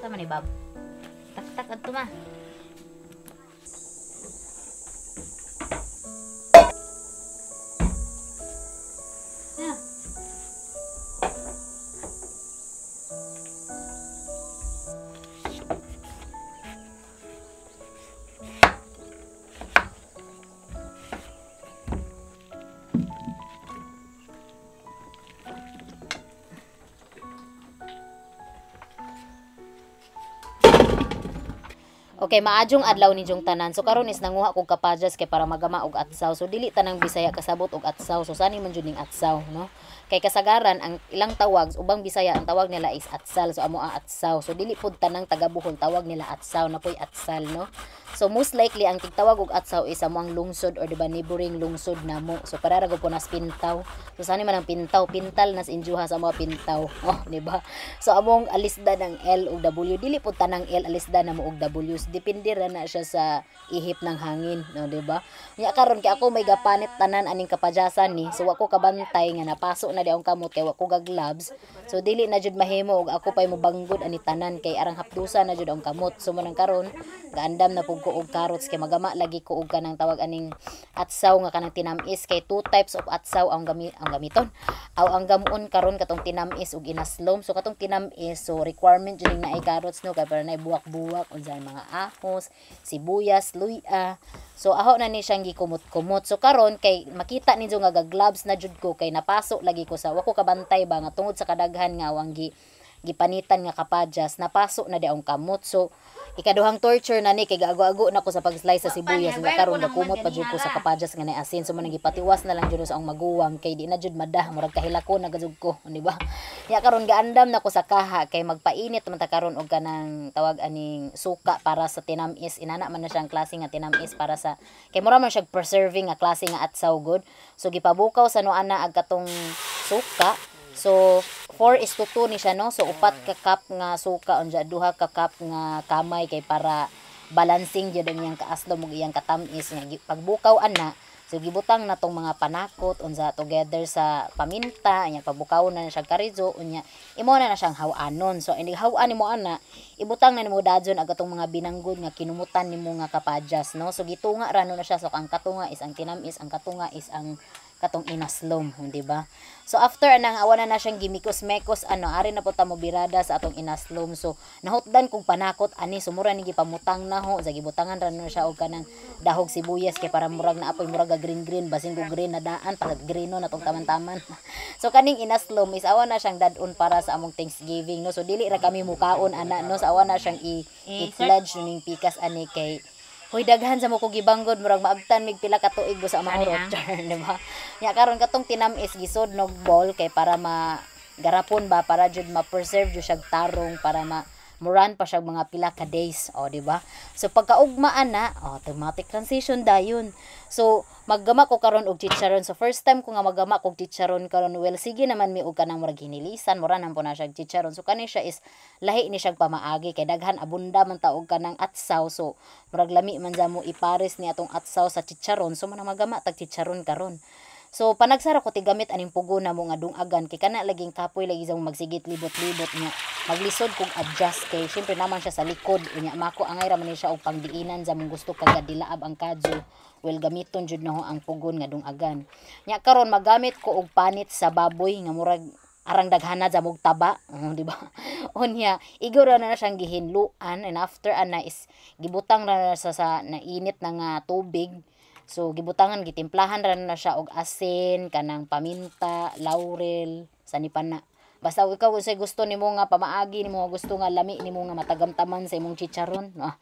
Sama ni Bob. Tak-tak adto ma. Yeah. Okay, maadjong adlaw ninyong tanan. So karon is nanguha kog kapadyas kay para magama og atsaw. So dili tanang Bisaya kasabot og atsaw. So sani man jud ning atsaw, no? Kay kasagaran ang ilang tawag ubang Bisaya ang tawag nila is atsal. So amo ang atsaw. So dili pud tanang taga Bohol tawag nila atsaw na poy atsal, no? So most likely ang tigtawag og atsaw is amo ang lungsod or diba neighboring lungsod namo. So para ra po nas Pintaw. So sani man ang Pintaw, Pintal nas injuha sa mga Pintaw. Oh, di ba? So among alisda ng L ug W, dili pud tanang L alisda namo og W. So, depende ra na siya sa ihip ng hangin, no, di ba? Nya karon kay ako may gapanit tanan aning kapadyasan ni. So wa ko kabantay nga napaso na di akong kamot kay wa ko ga gloves. So dili na jud mahimo og ako pay mobanggod ani tanan kay arang hapdusa na jud ang kamot. So mo nang karon gaandam na pug ko og carrots kay magama lagi ko og kanang tawag aning atsaw nga kanang tinamis kay two types of atsaw ang gamiton. Aw ang gamuon karon katong tinamis ug inaslom. So katong tinamis, so requirement jud ning naay carrots, no, kay para naay buwak-buwak unsa mga ahos, sibuyas, luya. So aho na ni siyang gikumot-kumot. So karon kay makita ninyo nga ga-gloves na jud ko kay napaso lagi ko sa wa ko kabantay ba nga tungod sa kadaghan nga awang gipanitan nga kapadyas napaso na di akong kamot. So ikaduhang torture na ni kay gaago-ago na ko sa pag-slice sa sibuyas nga karon gakumot pa jud ko sa kapadyas nga nay asin. So man gipatiwas na lang jud sa akong maguwang kay di na jud madah, murag kahilako na gajud ko, di ba? Ya karon gaandam na ko sa kaha kay magpainit man ta karon og kanang tawag aning suka para sa tinamis. Inana man na siyang klase nga tinamis para sa kay mura man siya preserving nga klase nga atsaw good. So gipabukaw sa noana ag katong suka. So 4:2 ni siya, no. So upat ka cup nga suka unja duha ka cup nga kamay kay para balancing jud ang iyang kaaslom ug iyang katamis nga pagbukaw ana. So gibutang na tong mga panakot unsa together sa paminta nya, pagbukaw na siya karizo unya imo na siyang haw-anon. So inig haw-an nimo ana, ibutang na nimo dadyon ang atong mga binanggod nga kinumutan nimo nga kapadyas, no. So gitunga ra no na siya. So ang katunga is ang tinamis, ang katunga is ang katong inaslom, di ba? So after anang awa na siyang gimikos-mekos ano, ari na po ta mo birada sa atong inaslom. So nahutdan kong panakot ani, sumura ni gipamutang na ho, sa gibutangan ra no siya og kanang dahog sibuyas kay para murag na apoy murag green green, basin ko green na daan para green no natong taman-taman. So kaning inaslom is awa na siyang dadon para sa among Thanksgiving, no. So dili ra kami mukaon ana, no, so awa na siyang i-pledge ning pikas ani kay huy daghan sa mo ko gibanggod, murag maabtan mig pila ka tuig sa amang char, di ba? Nya karon katong tinam-is gisod nog bowl kay para ma garapon ba, para jud ma-preserve jud siya tarong, para ma muran pa siya mga pila ka days, o di ba? So pagkaugma ana, automatic transition dayon. So maggama ko karon og chicharon. So first time ko nga maggama og chicharon karon, well sige naman mi og kanang murag hinilisan, mura nang po na siya chicharon. So kani siya is lahi ni siya pamaagi kay daghan abunda man ta og kanang atsaw. So murag lami man sa mo ipares ni atong atsaw sa chicharon. So man magama tag chicharon karon. So panagsara ko tigamit aning pugo na mo nga dungagan kay kana laging kapoy lagi sa magsigit libot-libot nya maglisod kog adjust kay syempre naman siya sa likod unya mako angay ra man ni siya og pangdiinan sa mong gusto kaga dilaab ang kadyo. Well gamiton jud na ho ang pugon nga dungagan. Nya karon magamit ko og panit sa baboy nga murag arang daghana sa mog taba, di ba? Unya igor na siyang gihinluan, and after ana is gibutang na sa nainit na nga tubig. So gibutangan, gitimplahan ra na siya og asin, kanang paminta, laurel, sanipan na. Basta ikaw unsay gusto nimo nga pamaagi nimo, gusto nga lami nimo nga matagamtaman sa imong chicharon, no?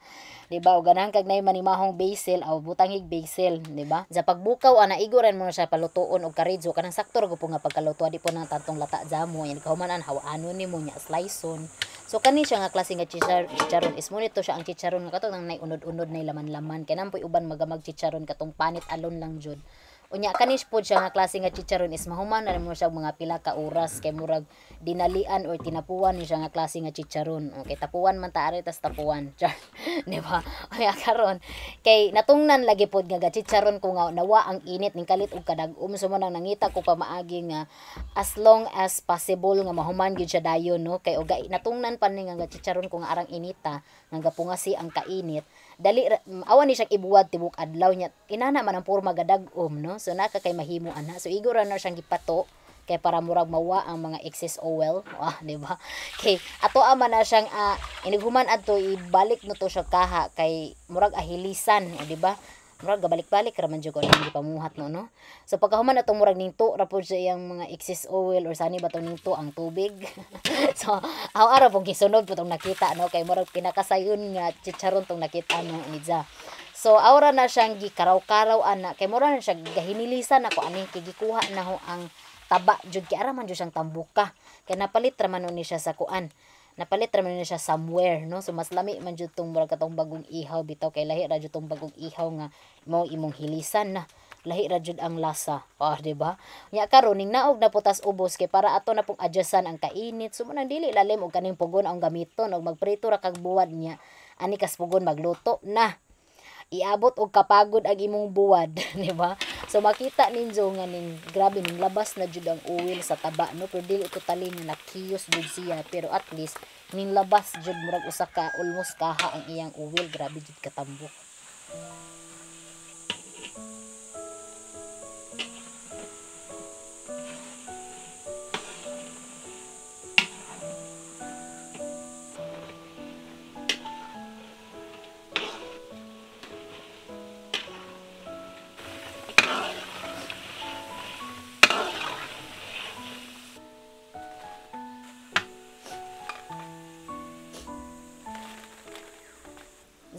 Di ba? O ganahan kag nay manimahong basil aw butangig basil, di ba? Sa pagbukaw ana iguran mo na siya palutoon og karidzo kanang sakto ra gud po nga pagkaluto, di po nang tantong lata jamo yan kahuman an haw-anon nimo nya sliceon. So kani siya nga klase nga chicharon is mo nito siya ang chicharon nga katong nay unod-unod nay laman-laman kay nampoy uban magamag chicharon katong panit alon lang jud. Unya kani pod siya nga klase nga chicharon is mahuman na mo siya mga pila ka oras kay murag dinalian or tinapuan ni siya nga klase nga chicharon. Okay, tapuan man ta ari tas tapuan. Char, di ba? Unya karon kay natungnan lagi pod nga chicharon ko nga nawa ang init ning kalit og kadag-um. So mo nang nangita ko pamaagi nga as long as possible nga mahuman gyud siya dayon, no, kay og natungnan pa ni nga chicharon ko nga arang inita nga gapungasi ang kainit, dali awan ni siya ibuwad tibok adlaw nya inana man ang porma gadag-om, no. So naka kay mahimo ana. So igor na siyang gipato kay para murag mawa ang mga excess oil, di ba? Kay ato ama na siyang inighuman adto ibalik no to siya kaha kay murag ahilisan, di ba? Murag gabalik-balik ra man jud ko nang gipamuhat no, no. So pagkahuman atong murag ningto ra pud siya iyang mga excess oil or sani ba tong ningto ang tubig. So aw ara pong gisunod po tong nakita, no, kay murag pinakasayon nga chicharon tong nakita no nidya. So aura na siyang gikaraw-karaw ana kay mura na siya gahinilisan ako ani kay gikuha na ho ang taba jud kay ara man jud siyang tambuka kay napalit ra man ni siya sa kuan. Napalit ra man ni siya somewhere, no. So mas lami man jud tong murag katong bagong ihaw bitaw kay lahi ra jud tong bagong ihaw nga mao imong hilisan na. Lahi ra jud ang lasa, di ba? Nya karon ning naog na putas ubos kay para ato na pong adjustan ang kainit. So mo nang dili lalim og kaning pugon ang gamiton og magprito ra kag buwad niya. Ani kas pugon magluto na. Iabot og kapagod ang imong buwad, di ba? So makita ninyo nga ning grabe ning labas na jud ang oil sa taba, no, pero dili totally nga nakiyos jud siya, pero at least ning labas jud murag usa ka almost kaha ang iyang oil, grabe jud katambok.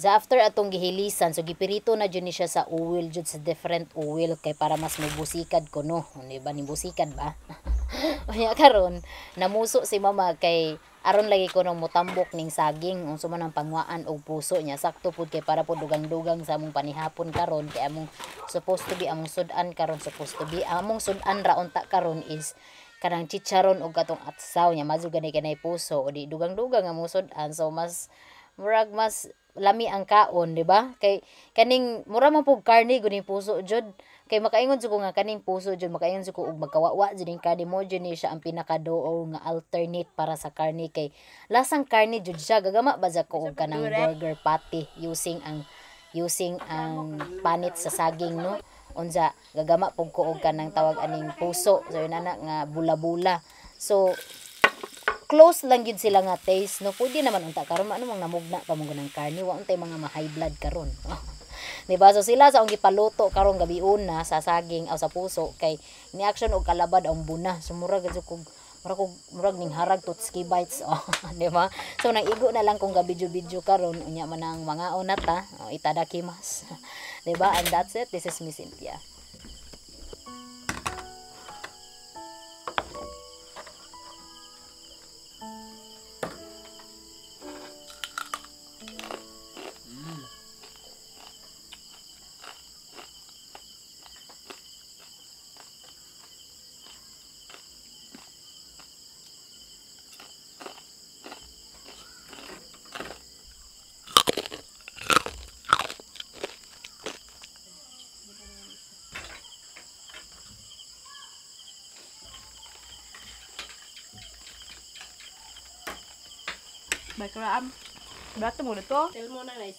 Sa after atong gihilisan, so gipirito na jud ni siya sa oil jud, sa different oil kay para mas mabusikad ko, no. Di ba ni busikad ba? Unya karon namuso si mama kay aron lagi ko nang mutambok ning saging unsa man ang pangwaan og puso niya, sakto pud kay para pud dugang-dugang sa among panihapon karon kay among supposed to be among sud-an karon, supposed to be among sud-an ra unta karon is kanang chicharon og katong atsaw niya, mazo gani kanay puso o di dugang-dugang among sud-an, so mas Murag mas lami ang kaon, di ba? Kay kaning mura man pug karne gud ning puso jud. Kay makaingon jud ko nga kaning puso jud, makaingon jud ko og magkawawa jud ning karne mo jud ni siya ang pinakaduo nga alternate para sa karne kay lasang karne jud siya. Gagama ba ja ko og kanang burger patty using ang panit sa saging, no? Unsa gagama pug ko og kanang tawag aning puso. So yun ana nga bula-bula. So close lang gyud sila nga taste, no? Pwede naman unta karon, ano mang namugna pa mo ng karne, wa untay mga ma-high blood karon. Di ba? So sila sa akong gipaluto karong gabi una sa saging o sa puso kay ni action og kalabad ang buna. So murag gyud kog murag kog murag ning harag tutski bites, oh, di ba? So nang igo na lang kung gabidyo-bidyo karon unya man ang mga na ta, oh, itadakimasu. Di ba? And that's it. This is Miss Cynthia. Baiklah am. Berato mo dito. Tell mo na na